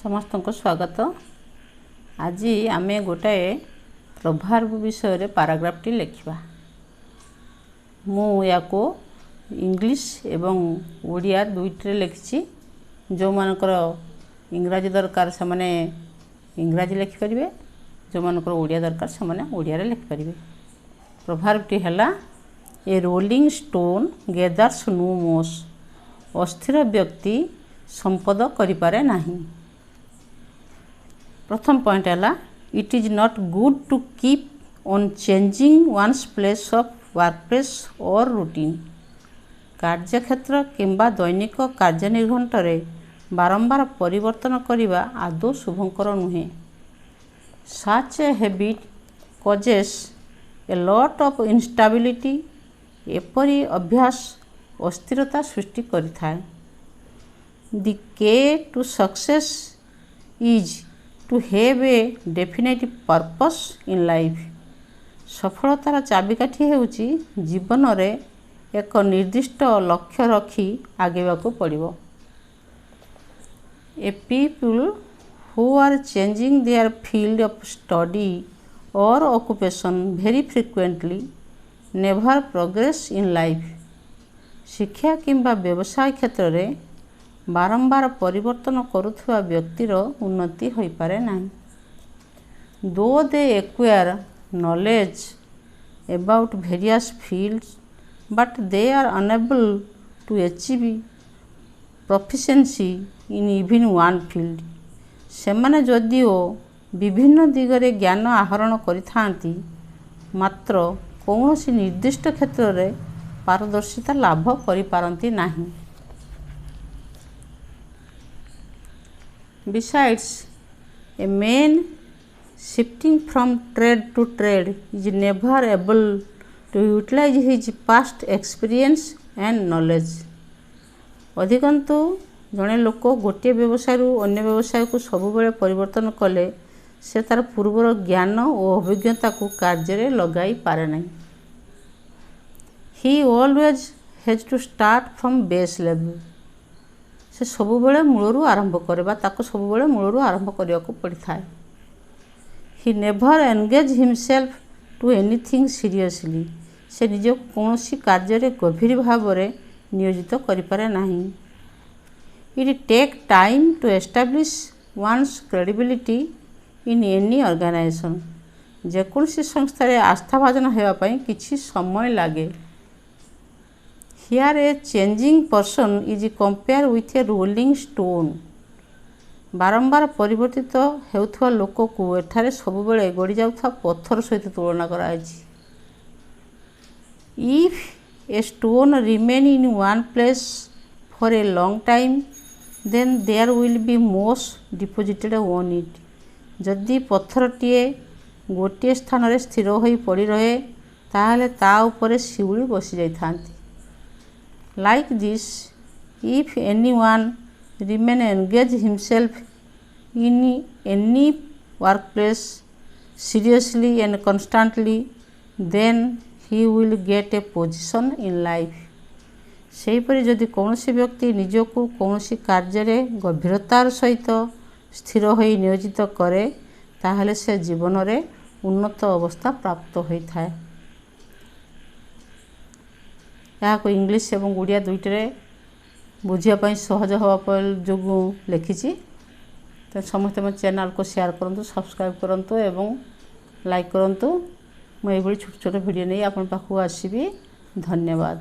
ସମସ୍ତଙ୍କୁ ସ୍ୱାଗତ। ଆଜି ଆମେ ଗୋଟାଏ ପ୍ରଭାର୍ବ ବିଷୟରେ ପାରାଗ୍ରାଫଟି ଲେଖିବା। ମୁଁ ୟାକୁ ଇଂଲିଶ ଏବଂ ଓଡ଼ିଆ ଦୁଇଟିରେ ଲେଖିଛି। ଯେଉଁମାନଙ୍କର ଇଂରାଜୀ ଦରକାର, ସେମାନେ ଇଂରାଜୀ ଲେଖିପାରିବେ। ଯେଉଁମାନଙ୍କର ଓଡ଼ିଆ ଦରକାର, ସେମାନେ ଓଡ଼ିଆରେ ଲେଖିପାରିବେ। ପ୍ରଭାର୍ବଟି ହେଲା, "A rolling stone gathers no moss." ଅସ୍ଥିର ବ୍ୟକ୍ତି ସମ୍ପଦ କରିପାରେ ନାହିଁ। ପ୍ରଥମ ପଏଣ୍ଟ ହେଲା, "It is not good to keep on changing one's place of work place or routine." କାର୍ଯ୍ୟକ୍ଷେତ୍ର କିମ୍ବା ଦୈନିକ କାର୍ଯ୍ୟନିର୍ଘଣ୍ଟରେ ବାରମ୍ବାର ପରିବର୍ତ୍ତନ କରିବା ଆଦୌ ଶୁଭଙ୍କର ନୁହେଁ। "Such a habit causes a lot of instability." ଏପରି ଅଭ୍ୟାସ ଅସ୍ଥିରତା ସୃଷ୍ଟି କରିଥାଏ। "The key to success is to have a definite purpose in life." ସଫଳତାର ଚାବିକାଠି ହେଉଛି, ଜୀବନରେ ଏକ ନିର୍ଦ୍ଦିଷ୍ଟ ଲକ୍ଷ୍ୟ ରଖି ଆଗେଇବାକୁ ପଡ଼ିବ। "A people who are changing their field of study or occupation very frequently never progress in life." ଶିକ୍ଷା କିମ୍ବା ବ୍ୟବସାୟ କ୍ଷେତ୍ରରେ ବାରମ୍ବାର ପରିବର୍ତ୍ତନ କରୁଥିବା ବ୍ୟକ୍ତିର ଉନ୍ନତି ହୋଇପାରେ ନାହିଁ। "Though they acquire knowledge about various fields, but they are unable to achieve proficiency in even one field." ସେମାନେ ଯଦିଓ ବିଭିନ୍ନ ଦିଗରେ ଜ୍ଞାନ ଆହରଣ କରିଥାନ୍ତି, ମାତ୍ର କୌଣସି ନିର୍ଦ୍ଦିଷ୍ଟ କ୍ଷେତ୍ରରେ ପାରଦର୍ଶିତା ଲାଭ କରିପାରନ୍ତି ନାହିଁ। "Besides, a man shifting from trade to trade is never able to utilize his past experience and knowledge." ଅଧିକନ୍ତୁ, ଜଣେ ଲୋକ ଗୋଟିଏ ବ୍ୟବସାୟରୁ ଅନ୍ୟ ବ୍ୟବସାୟକୁ ସବୁବେଳେ ପରିବର୍ତ୍ତନ କଲେ, ସେ ତା'ର ପୂର୍ବର ଜ୍ଞାନ ଓ ଅଭିଜ୍ଞତାକୁ କାର୍ଯ୍ୟରେ ଲଗାଇ ପାରେ ନାହିଁ। "He always has to start from base level." ସେ ସବୁବେଳେ ମୂଳରୁ ଆରମ୍ଭ କରେ ବା ତାକୁ ସବୁବେଳେ ମୂଳରୁ ଆରମ୍ଭ କରିବାକୁ ପଡ଼ିଥାଏ। "He never engage himself to anything seriously." ସେ ନିଜକୁ କୌଣସି କାର୍ଯ୍ୟରେ ଗଭୀର ଭାବରେ ନିୟୋଜିତ କରିପାରେ ନାହିଁ। "It take time to establish one's credibility in any organization." ଯେକୌଣସି ସଂସ୍ଥାରେ ଆସ୍ଥାଭାଜନ ହେବା ପାଇଁ କିଛି ସମୟ ଲାଗେ। Here a changing person is compare with a rolling stone. ବାରମ୍ବାର ପରିବର୍ତ୍ତିତ ହେଉଥିବା ଲୋକକୁ ଏଠାରେ ସବୁବେଳେ ଗଡ଼ି ଯାଉଥିବା ପଥର ସହିତ ତୁଳନା କରାଯାଇଛି। "If a stone remain in one place for a long time, then there will be moss deposited on it." ଯଦି ପଥରଟିଏ ଗୋଟିଏ ସ୍ଥାନରେ ସ୍ଥିର ହୋଇ ପଡ଼ି ରହେ, ତାହେଲେ ତା ଉପରେ ଶିଉଳି ବସିଯାଇଥାନ୍ତି। "Like this, if any one remain engage himself in any work place seriously and constantly, then he will get a position in life." ସେହିପରି ଯଦି କୌଣସି ବ୍ୟକ୍ତି ନିଜକୁ କୌଣସି କାର୍ଯ୍ୟରେ ଗଭୀରତାର ସହିତ ସ୍ଥିର ହୋଇ ନିୟୋଜିତ କରେ, ତାହେଲେ ସେ ଜୀବନରେ ଉନ୍ନତ ଅବସ୍ଥା ପ୍ରାପ୍ତ ହୋଇଥାଏ। ଏହାକୁ ଇଂଲିଶ ଏବଂ ଓଡ଼ିଆ ଦୁଇଟିରେ ବୁଝିବା ପାଇଁ ସହଜ ହେବା ଯୋଗୁଁ ଲେଖିଛି। ତ ସମସ୍ତେ ମୋ ଚ୍ୟାନେଲକୁ ସେୟାର କରନ୍ତୁ, ସବସ୍କ୍ରାଇବ୍ କରନ୍ତୁ ଏବଂ ଲାଇକ୍ କରନ୍ତୁ। ମୁଁ ଏଇଭଳି ଛୋଟ ଛୋଟ ଭିଡ଼ିଓ ନେଇ ଆପଣଙ୍କ ପାଖକୁ ଆସିବି। ଧନ୍ୟବାଦ।